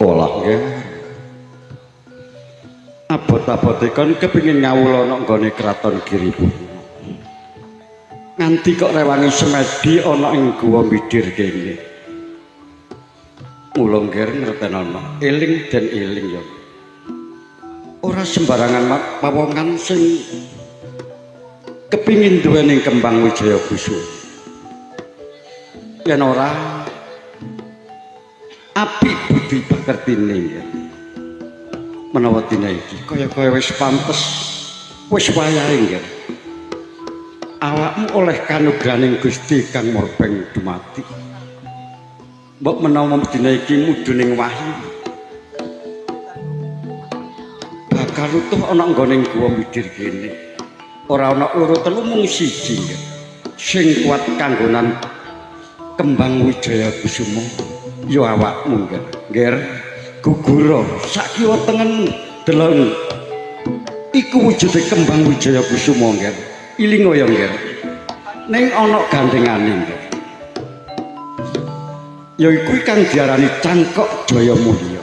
Olah nggih. Abot-abote kon kepengin ngawula ana nggone kraton Giripurna. Nganti kok rewangi semedi ana ing guwa Midir kene. Mula ngger ngertenono, eling den eling ya. Ora sembarangan pawongan sing kepingin duweni Kembang Wijaya Kusuma. Yen ora apik budi pekertine ya. Menawa dina iki kaya-kaya wis pantes, wis wayahe nggih. Awakmu oleh kanugrahaning Gusti kang murbeng dumadi. Mbok menawa dina iki mudhuning wahyu bakal utuh ana nggone guwa Midir kene. Ora ana loro telu mung siji nggih. Sing kuat kanggonan Kembang Wijaya Kusuma ya awakmu nggih. Ngger gugura sak kiwa tengenmu delok iku wujude Kembang Wijaya Kusuma nggih. Ilinga ya nggih. Ning ana gandengane nggih. Ya iku kang diarani Cangkok Jaya Mulya.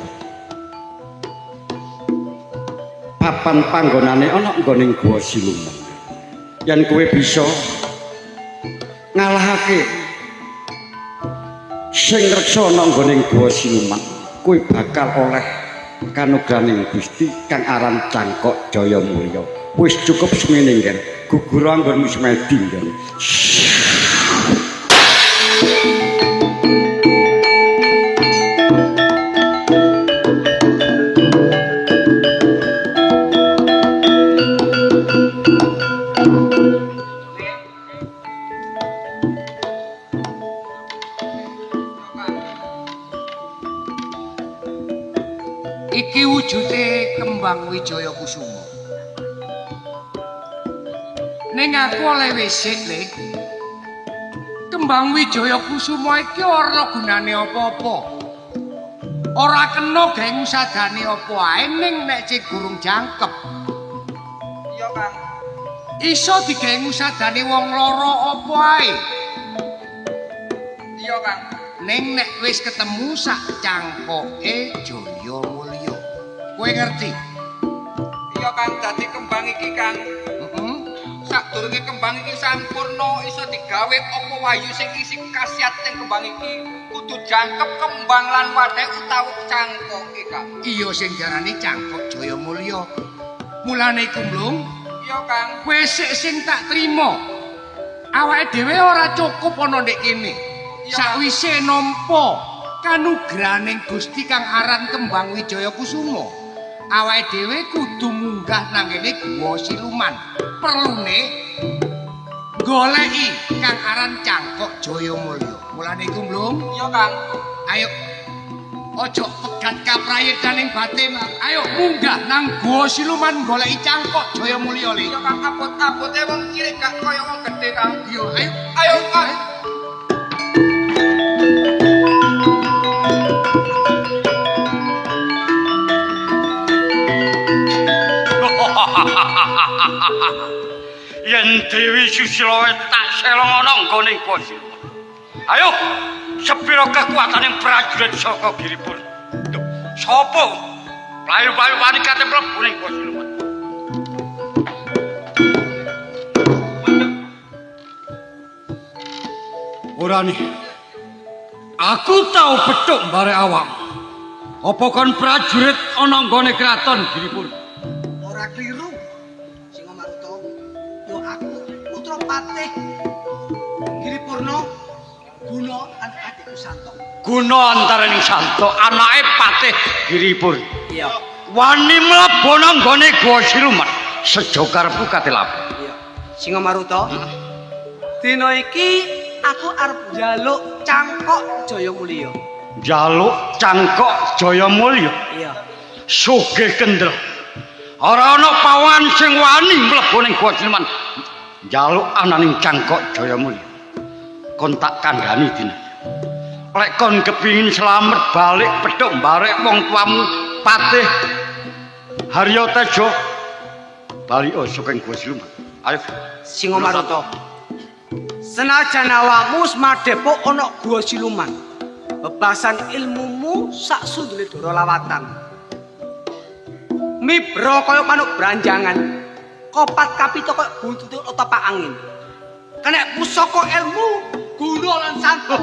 Papan panggonane ana nggone Guwa Siluman. Yen kowe bisa ngalahake sing reksa ana nggone Guwa Siluman, kowe bakal oleh kanugrahaning Gusti kang aran Cangkok Jaya Mulya. Wis cukup semene nggih. Gugur anggonmu semedi nggih. Iki wujude Kembang Wijaya Kusuma. Ning aku oleh wisik le. Kembang Wijaya Kusuma iki ora gunane apa-apa. Ora kena gawe ngusadane apa ae ning nek cek gurung jangkep. Iya, Kang. Iso digawe ngusadane wong lara apa ae. Iya, Kang. Ning nek wis ketemu sak cangkoke Jaya Mulya. Kowe ngerti? Iya, Kang, dadi kembang iki, Kang. Sadurunge kembang iki sampurna iso digawe apa wahyu sing isi khasiat ning kembang iki kudu jangkep kembang lan wadhe utawa cangkoke, Kang. Iya sing diarani Cangkok Jaya Mulya. Mulane iku, Mlung. Iya, Kang. Kowe sik sing tak trima. Awake dhewe ora cukup ana ndek kene. Sakwise nampa kanugrahaning Gusti kang aran Kembang Wijaya Kusuma, awake dhewe kudu munggah nang kene Guwa Siluman. Perlune goleki kang aran Cangkok Jaya Mulya. Mulane iku, Mlung. Iya, Kang. Ayo ojo pegat kaprayedaning batin. Ayo munggah nang Guwa Siluman goleki Cangkok Jaya Mulya le. Iya, Kang, abot-abote wong cilik gak kaya wong gedhe, Kang. Iya, ayo. Ayo, Kang. Yen Dewi Susila tak selong ana nggone Guwa Siluman. Ayo, sepira kekuatane prajurit saka Giripurna. Sapa? Playu-playu wani kate mlebu ning Guwa Siluman. Ora nih. Aku tau petuk mbare awak. Apa kon prajurit ana nggone kraton Giripurna? Ora kliru. Singomaruta, yo aku putra Patih Giripurna Guna lan adikku Santo. Guna antaraning Santo, anake Patih Giripurna. Iya. Wani mlebu nang nggone Guwa Siluman. Sejo karepku kate lapo. Iya. Singomaruta. Dina iki aku arep njaluk Cangkok Jaya Mulya. Njaluk Cangkok Jaya Mulya? Iya. Sugih kendel. Ora ana pawangan sing wani mlebu ning Guwa Siluman. Njaluk ananing Cangkok Jaya Mulya. Kon tak kandhani dina. Lek kon kepingin slamet balik petuk mbarek wong tuamu Patih Haryo Tejo, bali saking Guwa Siluman. Ayo. Singomaruta. Senajan awakmu wis madhepuk ana Guwa Siluman. Bebasan ilmumu sak sundule dara lawatan. Mibra kaya manuk branjangan. Kopat kapita kaya buntute tapak angin. Kenek pusaka ilmu guna lan santun.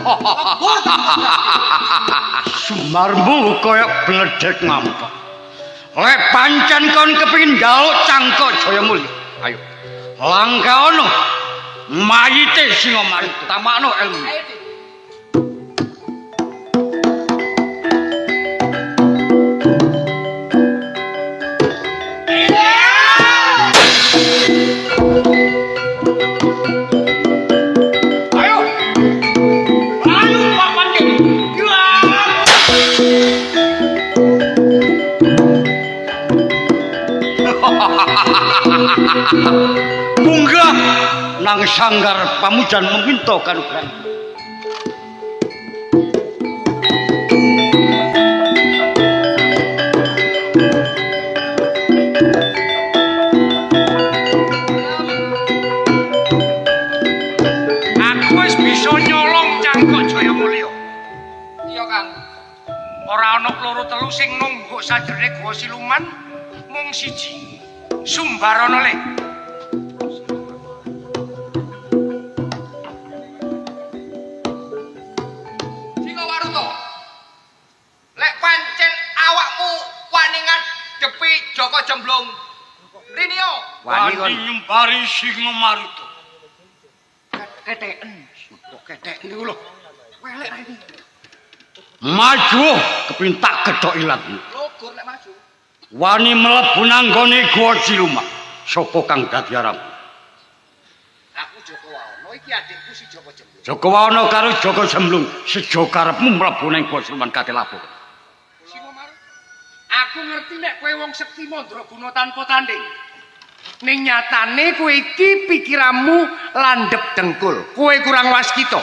Sumarmu kaya bledek ngampak. Lek pancen kon kepengin njaluk cangkok Jayamulya, ayo. Langkah ono mayite Singomaruta, tamakno ilmu. Ayo. Ayo papan ki. Munggah nang sanggar pamujan meminta kanugrahan. Aku wis bisa nyolong cangkok Jayamulya. Iya, Kang. Ora ana loro telu sing nungguk sajrone gua siluman mung siji. Sumbarono le. Singawaruta. Lek pancen awakmu wani ngadepi Joko Jemblung. Rinio, Wani kon. Nyumbari Singomaruta. Keteken. Kok keteken iku lho. Welek ra iki. Maju kepingin tak gethok ilatmu. Lugur lek maju. Wani mlebu nang nggone gua siluman. Sapa kang dadi aram? Aku Joko Wawono, iki adikku si Joko Jemblung. Joko Wawono karo Joko Jemblung sejo karepmu mlebu nang gua siluman kate lapo. Singomaruta. Aku ngerti nek kowe wong sekti mandraguna tanpa tanding. Ning nyatane kowe iki pikiranmu landhep dengkul. Kowe kurang waskita.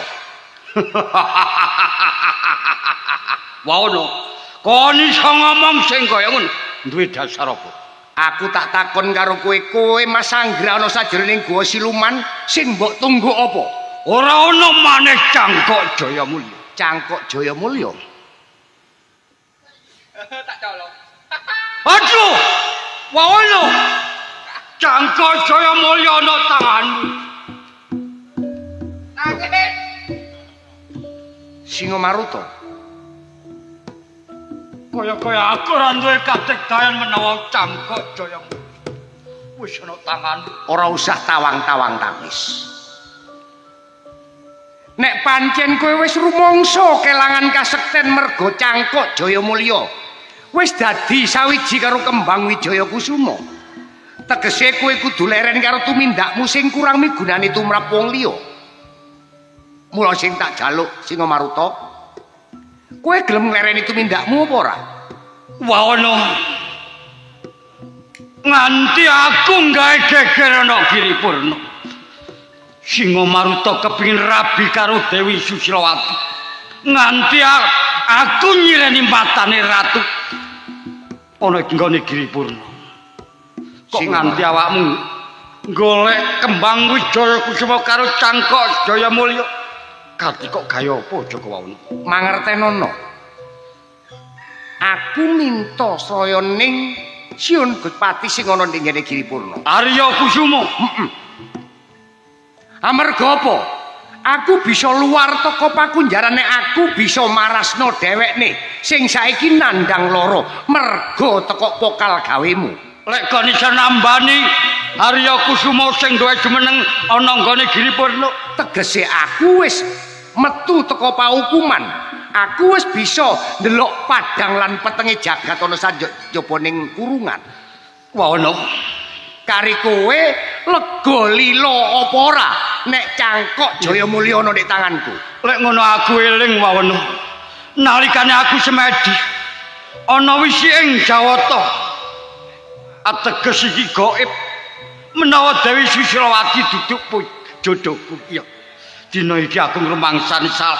Wawono, kon iso ngomong sing kaya ngono, duwe dasar apa? Aku tak takon karo kowe, kowe Mas Anggra ana sajroning gua siluman sing mbok tunggu apa? Ora ana maneh cangkok Jayamulya. Cangkok Jayamulya. Tak colong. Aduh! Wawono! Cangkok Jayamulya ana tanganmu. Tangkep. Singomaruta. Kaya-kaya aku ora duwe katekdayan menawa cangkok Jayamulya wis ana tanganmu. Ora usah tawang-tawang tangis. Nek pancen kowe wis rumangsa kelangan kasekten merga cangkok Jayamulya wis dadi sawiji karo Kembang Wijaya Kusuma. Tegese kowe kudu leren karo tumindakmu sing kurang migunani tumrap wong liya. Mula sing tak jaluk Singomaruta, kowe gelem nglereni tumindakmu apa ora? Wawono, nganti aku gawe geger ana Giripurna. Singomaruta kepingin rabi karo Dewi Susilawati. Nganti aku nyireni matane ratu ana nggone Giripurna. Kok nganti awakmu golek Kembang Wijaya Kusuma karo cangkok Jayamulya? Kati kok gaya apa Joko Wawono? Mangertenono. Aku minta saya ning Siun Gupati sing ana ning ngene Giripurna. Arya Kusuma. Heeh. Amarga apa? Aku bisa luar teko pakunjaran nek aku bisa marasno dhewekne sing saiki nandang lara merga teko pokal gawemu. Lek kon iso nambani Arya Kusuma sing duwe jumeneng ana nggone Giripurna, tegese aku wis metu teko paukuman. Aku wis bisa ndelok padang lan petenge jagat ana sajaba ning kurungan. Wawono, kari kowe lega lila apa ora nek cangkok Jayamulya ana nek tanganku? Lek ngono aku eling Wawono. Nalikane aku semedi ana wisi ing Jawata. Ateges iki gaib menawa Dewi Susilawati duduk jodohku. Iya. Dina iki aku ngrumangsani salah.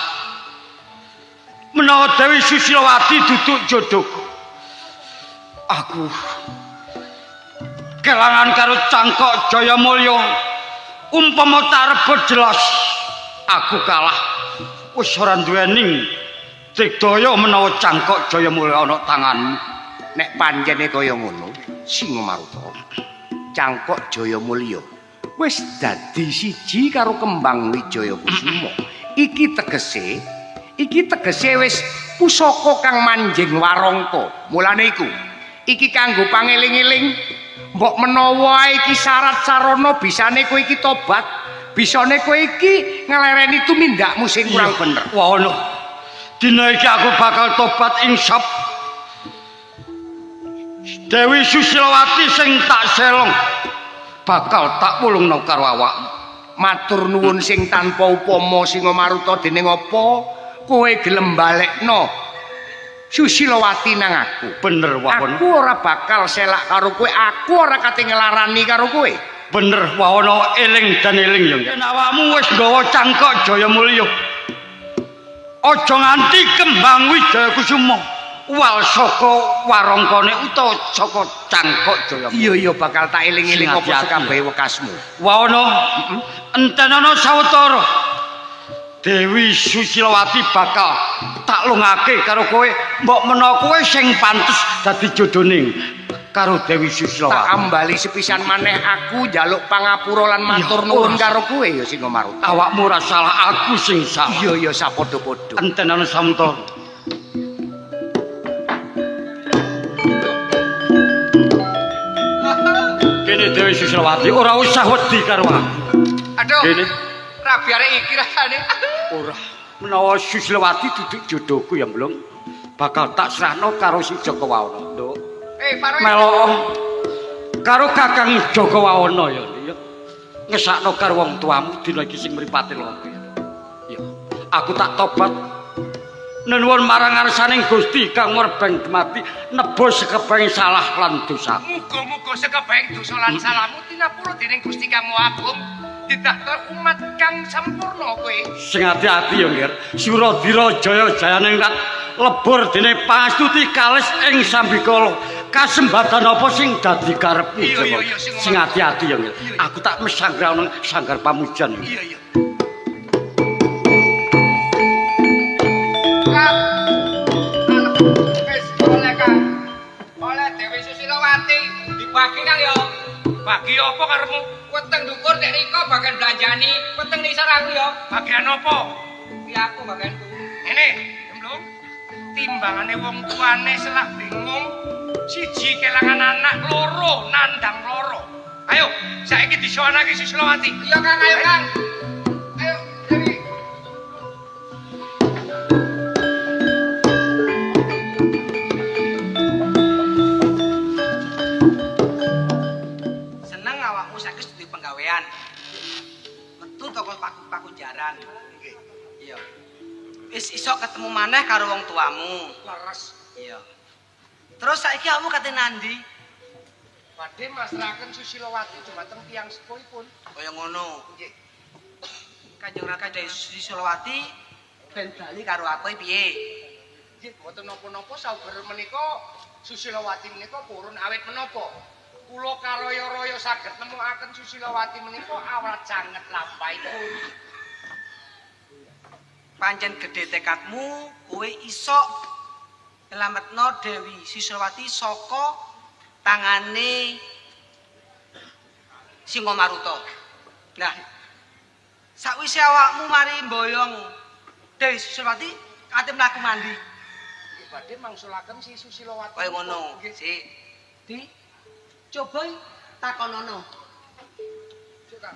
Menawa Dewi Susilawati duduk jodohku, aku kelangan karo cangkok Jayamulya. Umpama tak rebut jelas aku kalah. Wis ora duwening Digdaya menawa cangkok Jayamulya ana tanganmu. Nek pancene kaya ngono, Singomaruta, cangkok Jayamulya wis dadi siji karo Kembang Wijaya Kusuma. Iki tegese wis pusaka kang manjing warangka. Mulane iku, iki kanggo pangeling-eling. Mbok menawa iki syarat sarana bisane kowe iki tobat, bisane kowe iki nglereni tumindakmu sing kurang bener. Wahono. Dina iki aku bakal tobat insaf. Dewi Susilawati sing tak selong bakal tak wulungno karo awakmu. Matur nuwun sing tanpa upama Singomaruta, dening apa kowe gelem balekno Susilawati nang aku. Bener Wahono. Aku ora bakal selak karo kowe, aku ora kate nglarani karo kowe. Bener Wahono, eling dan eling ya. Yen awakmu wis nggawa cangkok Jayamulya, aja nganti Kembang Wijaya Kusuma wal saka warangkane utawa saka cangkok Jayamulya. Iya iya bakal tak eling-eling apa sekabehe wekasmu. Wahono, entenono sawetara Dewi Susilawati bakal tak lungake karo kowe. Mbok menawa kowe sing pantes dadi jodone karo Dewi Susilawati. Tak ambali sepisan maneh aku njaluk pangapura lan matur nuwun karo kowe ya Singomaruta. Awakmu ora salah, aku sing salah. Iya iya sapadha-padha. Entenono sawetara. Kene Dewi Susilawati ora usah wedi karo aku. Aduh. Kene rabi arek iki rasane. Ora, menawa Susilawati duduk jodohku ya mblung, bakal tak serahno karo si Jaka Wawana, Nduk. Melo karo Kakang Jaka Wawana ya, ya. Ngesakno karo wong tuamu dina iki sing mripate loro. Ya, aku tak tobat. Nuwun marang ngarsaning Gusti kang merbeng dumadi nebus sekebeng salah lan dosa. Muga-muga sekebeng dosa lan salahmu tinapura dening Gusti Kang Maha Agung. Didaftar umat kang sampurna kowe. Sing ati-ati ya, Ngger. Suradira jaya jayane rat lebur dene pangastuti kalis ing sambikala. Kasembatan apa sing dadi karepmu? Iya iya sing ati-ati ya, Ngger. Aku tak mesanggra nang sanggar pamujan. Iya iya. Wis oleh Kang. Oleh Dewi Susilawati dibagi Kang ya. Bagi apa karepmu? Weteng dukur nek riko bagian belanjani, weteng nisor aku ya. Bagian apa? Kuwi aku bagianku. Ngene, Gemblung. Timbangane wong tuane selak bingung, siji kelangan anak, loro nandang loro. Ayo, saiki disowanake Susilawati. Iya Kang, ayo Kang. Ayo, Dewi. Metu toko paku-paku jaran. Nggih. Iya. Wis iso ketemu maneh karo wong tuamu. Leres. Iya. Terus saiki awakmu kate nandi? Badhe masrahaken Susilawati dumateng tiyang sepuhipun. Kaya ngono. Nggih. Kanjeng Raka Dewi Susilawati ben bali karo aku piye? Nggih, mboten napa-napa sauger menika Susilawati menika purun awit menapa? Kula karaya-raya saged nemokaken Susilawati menika awrat sanget lampahipun. Pancen gedhe tekadmu, kowe iso nyelametno Dewi Susilawati saka tangane Singomaruta. Nah, sakwise awakmu mari mboyong Dewi Susilawati, kate mlaku mandi. Nggih, badhe mangsulaken si Susilawati. Kaya ngono. Sik. Di coba takonono.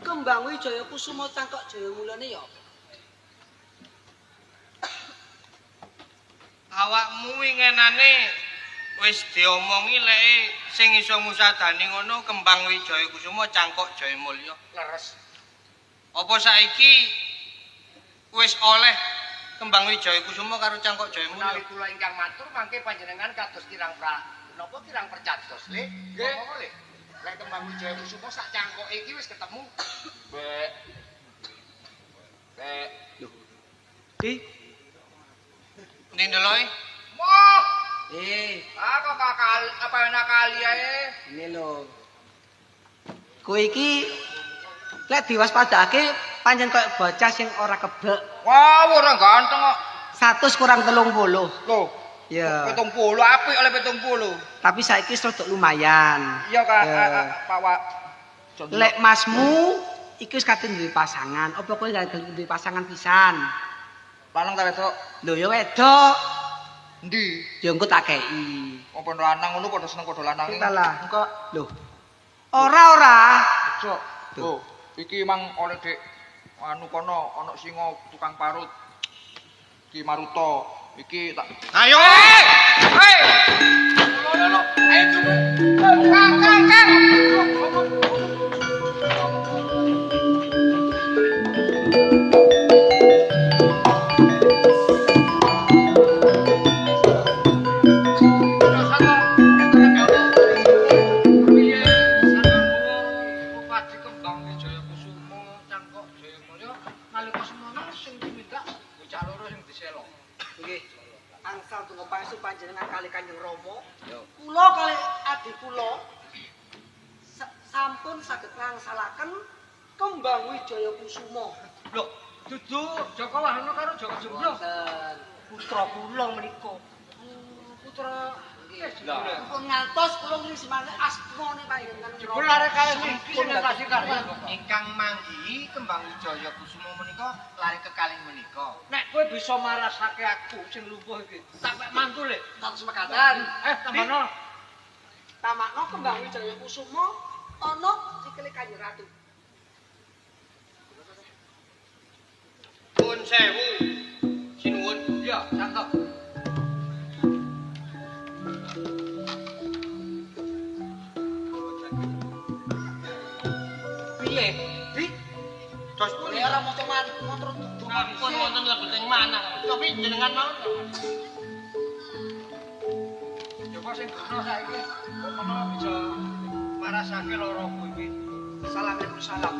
Kembang Wijaya Kusuma cangkok Jayamulyane ya. Awakmu wingenane wis diomongi lek sing iso ngusadani ngono Kembang Wijaya Kusuma cangkok Jayamulya. Leres. Apa saiki wis oleh Kembang Wijaya Kusuma karo cangkok Jayamulya? Menawi kula ingkang matur mangke panjenengan kados kirang napa kirang percados le? Nggih. Le. Lek Kembang Wijaya Kusuma sak cangkoke iki wis ketemu. Bek. Bek. Lho. Di Ndi ndeloke? Moh. Ah kok kakal apa enak kali ae. Ini lho. Kowe iki lek diwaspadake pancen koyo bocah sing ora kebek. Wah, ora ganteng kok. 100 kurang 30. Lho. Ya. 70 apik oleh 70. Tapi saiki wis rada lumayan. Iya, Kak. Pak Wak. Lek masmu iki wis kate duwe pasangan. Apa kowe gak duwe pasangan pisan? Lanang ta wedok? Lho ya wedok. Endi? Ya engko tak kei. Apa lanang ngono padha seneng padha lanange. Kita lah. Engko lho. Ora ora. Cok. Lho, iki mang oleh Dik anu kono ana singa tukang parut. Ki Maruta. Iki tak ayo. Hei. Lho lho. Ayo coba. Kang kang kang. Angsal tunggu pangestu panjenengan kali Kanjeng Rama. Kula kali adi kula sampun saged ngangsalaken Kembang Wijaya Kusuma. Lho, dudu Joko Wahana karo Joko Jemblung. Putra kula menika. Putra pun ngantos kula ngrisimane asmane panjenengan. Jebul arek kaya iki sing ngatasi karya. Ingkang manggihi Kembang Wijaya Kusuma menika lare kekalih menika. Nek kowe bisa marasake aku sing lumpuh iki, tak pek mantu le. Tak semekatan. Tambahno. Tamakno Kembang Wijaya Kusuma ana sikile Kanjeng Ratu. Pun sewu. Sinuwun. Iya, santok. Piye? Di? Dos pundi ora maca mantra pun wonten lebeting manah. Tapi jenengan mawon. Coba sing guna saiki kok menawa bisa marasake loroku iki. Salam salam.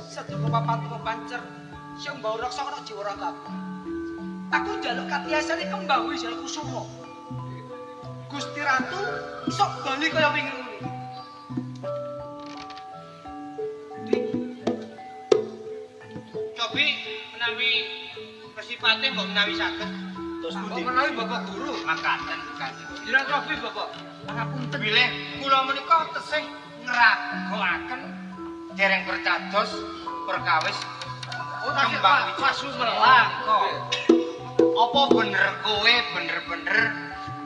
Sedaya papan tuwa pancer sing mbau reksa ana jiwa raga. Aku njaluk katiasane Kembang Wijaya Kusuma. Gusti Ratu sok bali kaya wingi ngene. Cobi menawi kesipate mbok menawi saged terus pundi? Menawi Bapak Guru makaten kanjeng. Jenengan cobi Bapak. Pangapunten bilih kula menika tesih ngragokaken dereng percados perkawis Kembang Wijaya Sumelang kok. Apa bener kowe bener-bener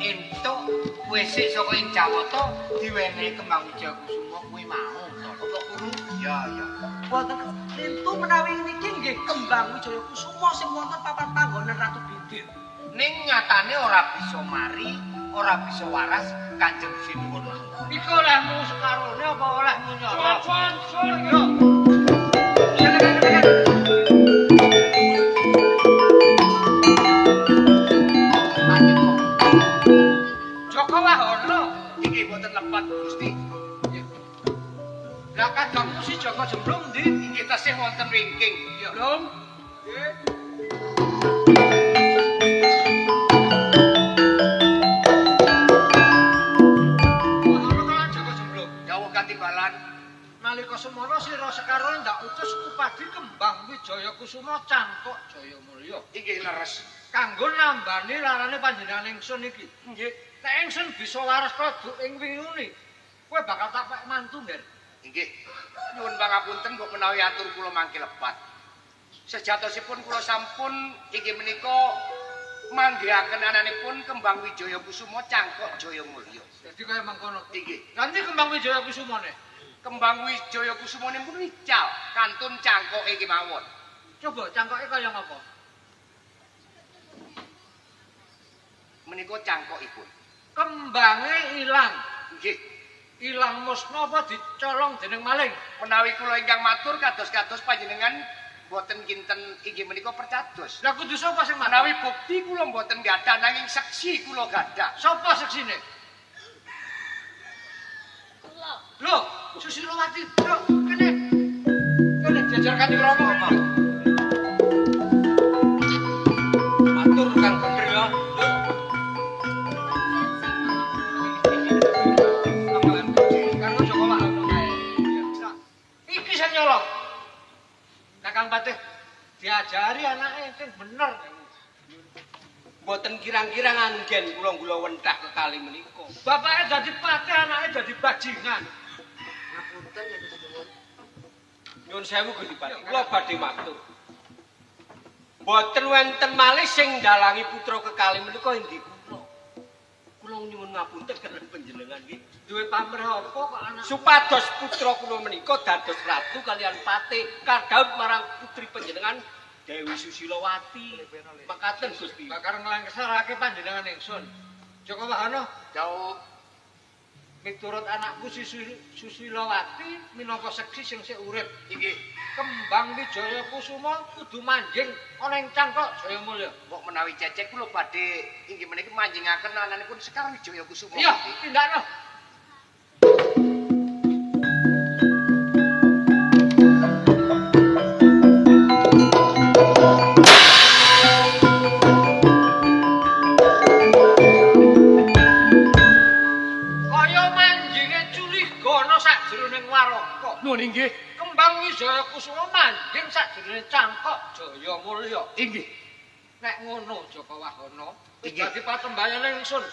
entuk wis saka ing Jawata diwenehi Kembang Wijaya Kusuma kuwi mau to? Apa guru? Ya ya. Wonten lintu menawi niki nggih Kembang Wijaya Kusuma sing wonten papan panggonan Ratu Bidik. Ning nyatane ora bisa mari, ora bisa waras Kanjeng Sinuwun. Iku olehmu sekarone apa olehmu nyoro? Sun sun yo. Joko Wahana iki mboten lepat Gusti. Lah kadangku si Joko Jemblung ndi? Inggih tasih wonten wingking. Belum. Nggih. Wahana kalan Joko Jemblung. Dawuh katimbalan nalika semono sira sekarone ndak utus kupadi Kembang Wijaya Kusuma Cangkok Jayamulya. Inggih leres. Kanggo nambani larane panjenengan ingsun iki. Nggih. Nek ingsun bisa waras kaya ing wingi, kowe bakal tak pek mantu, Nger. Inggih. Nyuwun pangapunten mbok menawi atur kula mangke lepat. Sejatosipun kula sampun inggih menika manggihaken ananipun Kembang Wijaya Kusuma Cangkok Jayamulya. Dadi kaya mangkono. Inggih. Lah ndi Kembang Wijaya Kusumane? Kembang Wijaya Kusumane pun ical kantun cangkoke iki mawon. Coba cangkoke kaya ngapa? Menika cangkokipun. Kembange ilang. Nggih. Ilang musna apa dicolong dening maling? Menawi kula ingkang matur kados-kados panjenengan mboten kinten inggih menika percados. Lah kudu sapa sing matur? Menawi bukti kula mboten gadah nanging seksi kula gadah. Sapa seksine? Kula. Lho, Susilowati, lho, kene. Kene diajar Kanjeng Rama. Matur kang bener ya. Karo Joko Wahana kae. Iki sing nyolong. Kakang Patih diajari anake sing bener. Mboten kirang-kirang anggen kula gula wentah kekali menika. Bapake dadi patih, anake dadi bajingan. Ngapunten ya Gusti Nuwun. Nyuwun sewu Gusti Patih, kula badhe matur. Mboten wonten malih sing ndalangi putra kekali menika inggih kula. Kula nyuwun ngapunten kaliyan panjenengan nggih. Duwe pamrih apa kok anak? Supados putra kula menika dados ratu kaliyan patih kadhaup marang putri panjenengan Dewi Susilawati. Makaten Gusti. Bakal nglangsarake panjenengan ingsun. Joko Wahana, Jauh. Miturut anakku Susilawati minangka seksi sing sik urip. Inggih. Kembang Wijaya Kusuma kudu manjing ana ing Cangkok Jayamulya. Mbok menawi cecek kula badhe inggih menika manjingaken ananipun Sekar Wijaya Kusuma. Iya, tindakno. Kaya manjinge Culigana sakjroning waraka. Nuwun inggih. Kembang Wijaya Kusuma manjing sakjroning Cangkok Jayamulya. Inggih. Nek ngono Joko Wahana, wis Inggih. dadi patembayane ingsun.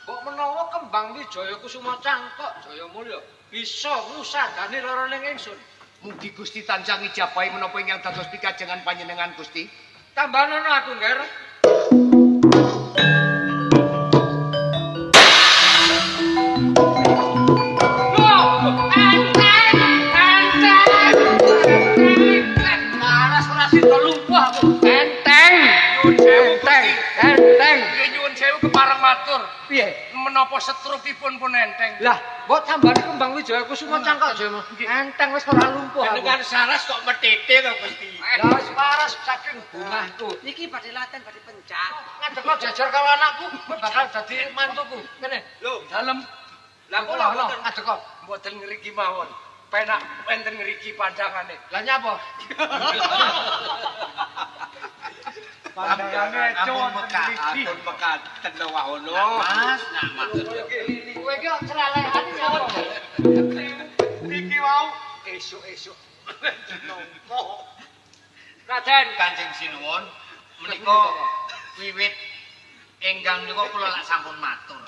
Mbok menawa Kembang Wijaya Kusuma Cangkok Jayamulya bisa ngusadani laraning ingsun. Mugi Gusti tansah ngijabahi menapa ingkang dados pikajengan panjenengan Gusti. Tambahanono aku, Ngger. Waras ora sida lumpuh aku. Enteng. Nyuwun sewu Gusti. Enteng. Nggih nyuwun sewu kepareng matur. Piye? Menapa setrukipun pun enteng? Lah, mbok tambani Kembang Wijaya Kusuma Cangkok Jayamulya. Enteng wis ora lumpuh aku. Jenengan saras kok metete to Gusti. Lah wis waras saking bungahku. Niki badhe laten badhe pencak. Ngadeg jajar karo anakku, kowe bakal dadi mantuku. Kene. Lho, Dalem. lah kula mboten ngadeg. mboten ngriki mawon. Penak enten ngriki pandangane. Lah nyapa? Pandangane Ampun mekaten. Ampun mekaten to Wahono. Mas, nak mas. Kowe iki kok celelehan nyapa? Niki wau esuk-esuk. Nopo? Raden, Kanjeng Sinuwun menika wiwit enggal menika kula lak sampun matur.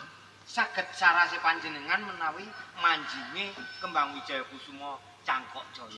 Saged sarase panjenengan menawi manjinge Kembang Wijaya Kusuma Cangkok Jaya.